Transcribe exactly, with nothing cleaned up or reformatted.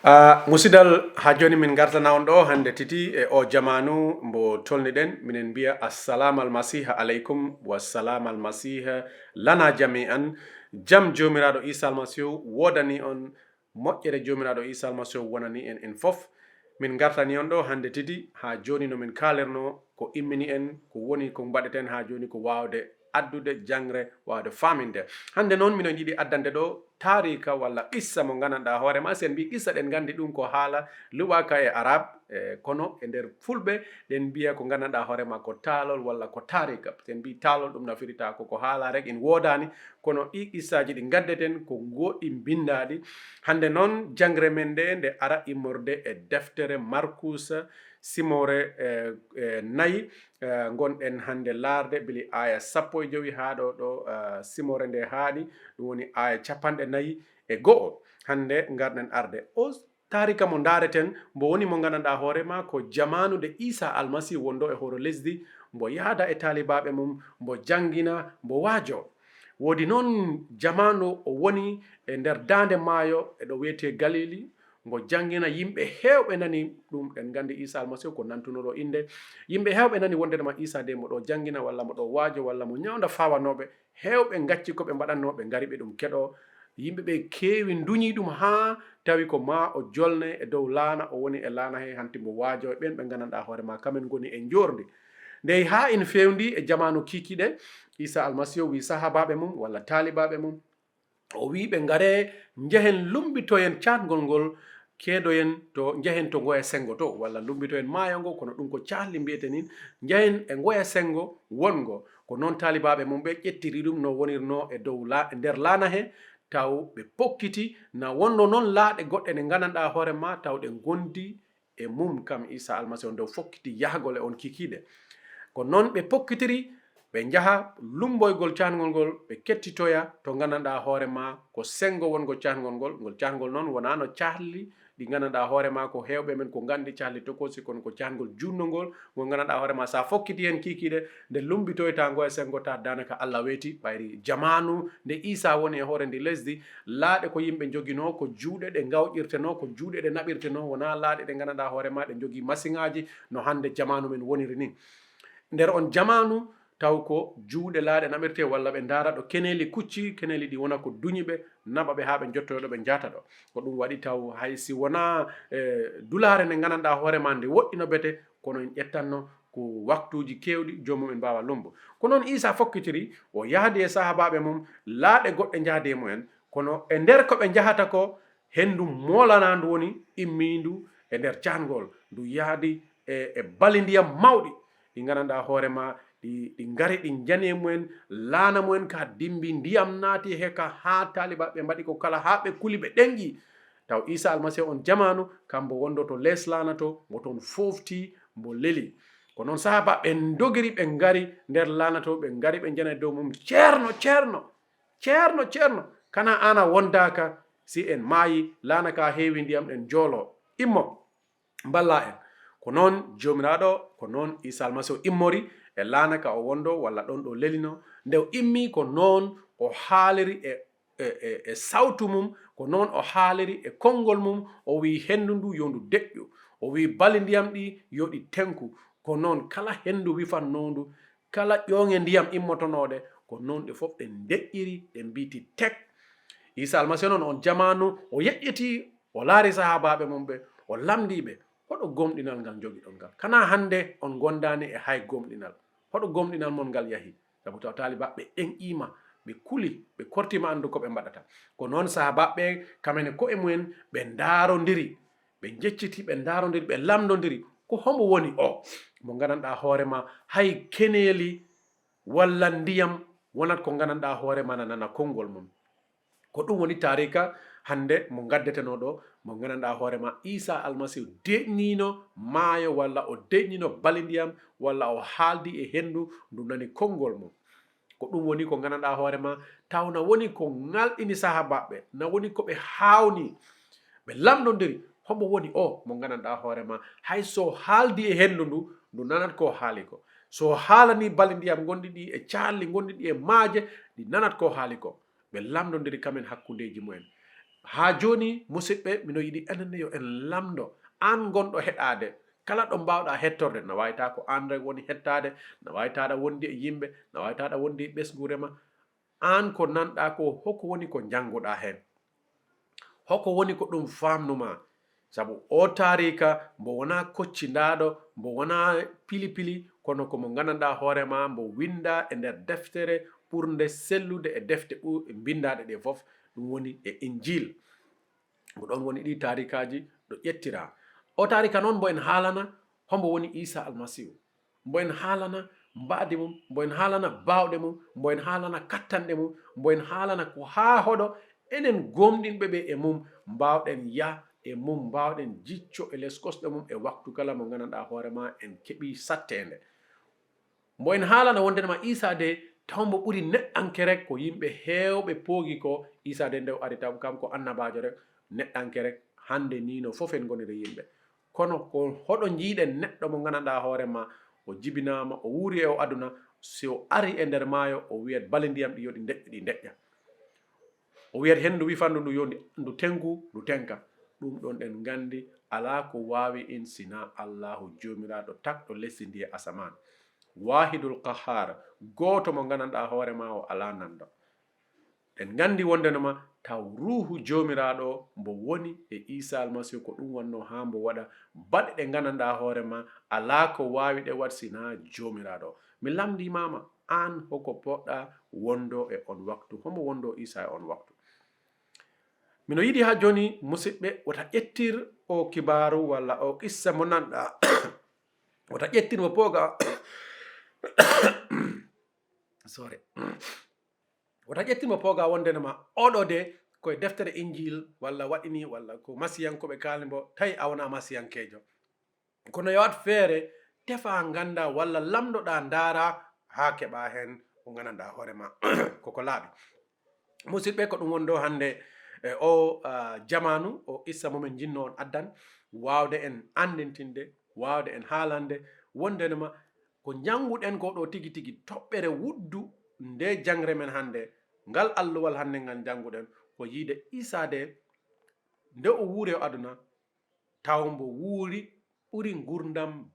A musidal, haa jooni min ngartana on ɗo hannde titi e o jamaanu mbo tolniɗen, minen mbiya assalamu almasiha aleykum wa salam almasiha lana jami'an. Jam Joomiraaɗo Iisa Almasiihu woodani on, moƴƴere Joomiraaɗo Iisa Almasiihu wonani en en fof. Min ngartani on ɗo hannde titi, haa jooni no min kaalirno ko immini en, ko woni ko mbaɗeten haa jooni ko waawde addude jangre, waawde faaminde. Hannde noon miɗo yiɗi addande ɗo taarika walla qissa mo nganndanɗaa hoore ma. Si en mbii qissa, ɗen nganndi ɗum ko haala luɓaaka e arab, e, kono e nder fulɓe ɗen mbiya ko nganndanɗaa hoore ma ko taalol walla ko taarika. Si en mbii taalol, ɗum na firita ko ko haala rek, en woodaani, kono ɗi qissaaji ɗi nganndeten ko goɗɗi mbinndaaɗi. Hannde noon jangre men nde, nde ara immorde e deftere Markus, simoore, e, e, nayi, e, ngonɗen hannde laarde bili aaya sappo e jowi haa ɗo, ɗo, e, simoore nde haaɗi, ɗum woni aaya capanɗe nayi e go'o. Hannde ngarɗen arde o taarika mo ndaareten, mbo woni mo nganndanɗaa hoore ma ko jamaanu nde Iisa Almasiihu wonɗo e hoore lesdi, mbo yahda e taalibaaɓe mum, mbo janngina, mbo waajo. Woodi noon jamaanu o woni e nder daande maayo, e ɗo wiyetee Galili, mbo janngina, yimɓe heewɓe nani ɗum. Ɗen nganndi Iisa Almasiihu ko nantunooɗo innde. Yimɓe heewɓe nani wonde ma Iisa de mo ɗo janngina, walla mo ɗo waajo, walla mo ñawnda fawanooɓe. Heewɓe ngacci ko ɓe mbaɗannoo, ɓe ngari ɓe ɗum keɗoo. Yimɓe ɓe keewi nduñii ɗum haa tawi ko maa o jolne e dow laana, o woni e laana he, hanti mbo waajo e ɓeen ɓe nganndanɗaa hoore ma kamen ngoni e njoorndi. Ndey haa en feewndi e jamaanu kiikiiɗe, Iisa Almasiihu wii sahaabaaɓe mum walla taalibaaɓe mum, o wii ɓe, "Ngaree, njehen lumbitoyen caatngol ngol, keedoyen to, njehen to ngoya senngo to," walla lumbitoyen maayo ngo, kono ɗum ko caatli mbiyeten nin, "Njehen e ngoya senngo wonngo." Ko noon taalibaaɓe mum ɓe ƴettiri ɗum no wonirnoo e dow la-, e nder laana he, taw ɓe pokkiti, na wonno noon laaɗe goɗɗe ɗe nganndanɗaa hoore ma, taw ɗe ngondi e mum kam Iisa Almasiihu on dow fokkiti yahgol e on kiikiiɗe. Ko noon ɓe pokkitiri, ɓe njaha lumboygol caatngol ngol, ɓe kettitoya to nganndanɗaa hoore ma ko senngo wongo caatngol ngol. Ngol caatngol noon wonaa no caatli ɗi nganndanɗaa hoore ma ko heewɓe men ko nganndi caatli tokoosi, kono ko caatngol juutnongol, ngol nganndanɗaa hoore ma, so a fokkiti heen kiikiiɗe, nde lumbitoyta ngo e senngo ta, daanaka Alla weeti. Ɓayri jamaanu nde Iisa woni e hoore ndi lesdi, laaɗe ko yimɓe njoginoo, ko juuɗe ɗe ngawƴirtenoo, ko juuɗe ɗe naɓirtenoo, wonaa laaɗe ɗe nganndanɗaa hoore ma ɗe njogii masiŋaaji no hannde jamaanu men woniri ni. Nder on jamaanu, taw ko juuɗe laaɗe naɓirtee, walla ɓe ndaara ɗo keneeli kucci, keneeli ɗi wona ko duñi ɓe, naɓa ɓe haa ɓe njottoyo ɗo ɓe njahata ɗo. Ko ɗum waɗi taw hay si wonaa, e, dulaare nde nganndanɗaa hoore ma nde woɗɗi no bete, kono en ƴettanno ko waktuuji keewɗi joomum en mbaawa lumbo. Ko noon Iisa fokkitiri, o yahdi e sahaabaaɓe mum, laaɗe goɗɗe njahdi e mumen, kono e nder ko ɓe njahata ko, henndu moolanaandu woni immiindu e nder caatngol, ndu yahdi e, e bali ndiyam mawɗi, ɗi nganndanɗaa hoore ma, ɗi, ɗi ngari, ɗi njani e mumen, laana mumen ka dimbi, ndiyam naati he ka, haa taalibaaɓe mbaɗi ko kala, haa ɓe kuli, ɓe ɗenƴi. Taw Iisa Almasiihu on jamaanu, kam mbo wonɗo to lees laana to, mbo toon foofti, mbo leli. Ko noon sahaabaaɓe ndogiri, ɓe ngari nder laana to, ɓe ngari, ɓe njani e dow mum, "Ceerno, Ceerno, Ceerno, Ceerno, kanaa aan a wondaaka si en maayi, laana ka heewi ndiyam, ɗen joolo. Immo, mballa en." Ko noon Joomiraaɗo, ko noon Iisa Almasiihu immori e laana ka o wonɗo, walla ɗon ɗo lelino. Nde o immi, ko noon o haaliri e, e, e, e sawtu mum, ko noon o haaliri e konngol mum, o wi'i henndu ndu yo ndu deƴƴu, o wi'i bali ndiyam ɗi yo ɗi tenku. Ko noon kala henndu wifannoondu, kala ƴoonge ndiyam immotonooɗe, ko noon ɗe fof ɗe ndeƴƴiri, ɗe mbiiti tek. Iisa Almasiihu noon on jamaanu, o yeƴƴitii, o laari sahaabaaɓe mum ɓe, o lamndii ɓe, "Hoɗo gomɗinal ngal njogiɗon ngal? Kanaa hannde on ngondaani e hay gomɗinal. Hoɗo gomɗinal mon ngal yahi?" Sabu taw taalibaaɓe ɓe ɗenƴiima, ɓe kuli, ɓe kortiima anndu ko ɓe mbaɗata. Ko noon sahaabaaɓe ɓe, kamen e ko'e mumen, ɓe ndaarondiri, ɓe njecciti, ɓe ndaarondiri, ɓe lamndondiri, "Ko hombo woni o mo nganndanɗaa hoore ma, hay keneeli walla ndiyam wonat ko nganndanɗaa hoore ma na nana konngol mum?" Ko ɗum woni taarika hannde mo ngaddetenoo ɗo, mo nganndanɗaa hoore ma, Iisa Almasiihu deƴƴiino maayo, walla o deƴƴiino bali ndiyam, walla o haaldi e henndu ndu nani konngol mum. Ko ɗum woni ko nganndanɗaa hoore ma, taw na woni ko ŋalɗini sahaabaaɓe, na woni ko ɓe haawni. Ɓe lamndondiri, "Hombo woni o mo nganndanɗaa hoore ma, hay so haaldi e henndu ndu, ndu nanat ko haali ko? So haalanii bali ndiyam ngonɗi ɗi e caalli, ngonɗi ɗi e maaje, ɗi nanat ko haali ko?" Ɓe lamndondiri kamen hakkundeeji mumen. Haa jooni, musidɓe, mino yiɗi enen ne yo en lamndo, aan ngonɗo heɗaade, kala ɗo mbaawɗaa hettorde, na waawi taa ko aan rek woni hettaade, na waawi taa aɗa wondi e yimɓe, na waawi taa aɗa wondi e ɓesnguure ma. Aan ko nanɗaa ko, hoko woni ko njannguɗaa heen? Hoko woni ko ɗum faamnumaa? Sabu oo taariika mbo wonaa koccindaaɗo, mbo wonaa pili-pili, kono ko mo nganndanɗaa hoore maa, mbo winndaa e nder deftere ɓurnde sellude e defte ɓu-, mbinndaaɗe ɗe fof, ɗum woni e Injiil. Ko ɗoon woni ɗii taariikaaji ɗo ƴettiraa. Oo taariika noon mbo en haalana, hombo woni Iisaa Almasiihu. Mbo en haalana mbaadi mum, mbo en haalana baawɗe mum, mbo en haalana kattanɗe mum, mbo en haalana ko haa hoɗo enen gooŋɗinɓe ɓe e mum mbaawɗen yah e mum, mbaawɗen jicco e les kosɗe mum e waktu kala mo nganndanɗaa hoore maa en keɓii satteende. Mbo en haalana wonde ma Iisaa de, taw mbo ɓuri neɗɗankere ko yimɓe heewɓe poogi ko. Iisaa de nde o ari taw kam ko annabaajo rek, neɗɗankere, hannde nii no fof en ngoniri yimɓe. Kono ko hoɗo njiiɗen neɗɗo mo nganndanɗaa hoore ma, o jibinaama, o wuuri e o aduna, si o ari e nder maayo, o wiyat bale ndiyam ɗi yo ɗi ndeƴƴu, ɗi ndeƴƴa. O wiyat henndu wifandu ndu yo ndi, ndu tengu, ndu tenka. Ɗum ɗoon ɗen nganndi alaa ko waawi in sinaa Allaahu Joomiraaɗo takɗo lesdi ndi e asamaan. Waahidul Qahhaar, gooto mo nganndanɗaa hoore ma o alaa nanndo. Ɗen nganndi wonde no ma taw Ruuhu Joomiraaɗo mbo woni e Iisaa Almasiihu, ko ɗum wonnoo haa mbo waɗa baɗe ɗe nganndanɗaa hoore ma, alaa ko waawi ɗe waɗ sinaa Joomiraaɗo. Mi lamndiimaama, aan hoko poɗɗaa wondoo e on waktu? Homo wondoo Iisaa e on waktu? Mino yiɗi haa jooni, musidɓe, wota ƴettir o kibaaru walla o qissa mo nanɗaa. Wota ƴettir mo pooga. Sorry. Wota ƴettir mo pooga wonde no ma oɗo de ko e deftere Injiil walla waɗini walla ko masiyankooɓe kaali mbo, tawi a wonaa masiyankeejo. Kono yo waɗ feere, tefa ngannda walla lamndoɗaa, ndaara haa keɓa heen ko nganndanɗaa hoore ma koko laaɓi. Musidɓe, ko ɗum woni ɗo hannde e o, ah, jamaanu, o qissa mo min njinno on addan, waawde en anndintinde, waawde en haalande wonde no ma ko njannguɗen ko ɗo tigi tigi toɓɓere wuddu nde jangre men hannde, ngal alluwal hannde ngal njannguɗen ko yiide Iisaa de nde o wuuri o aduna, taw mbo wuuri ɓuri ngurdam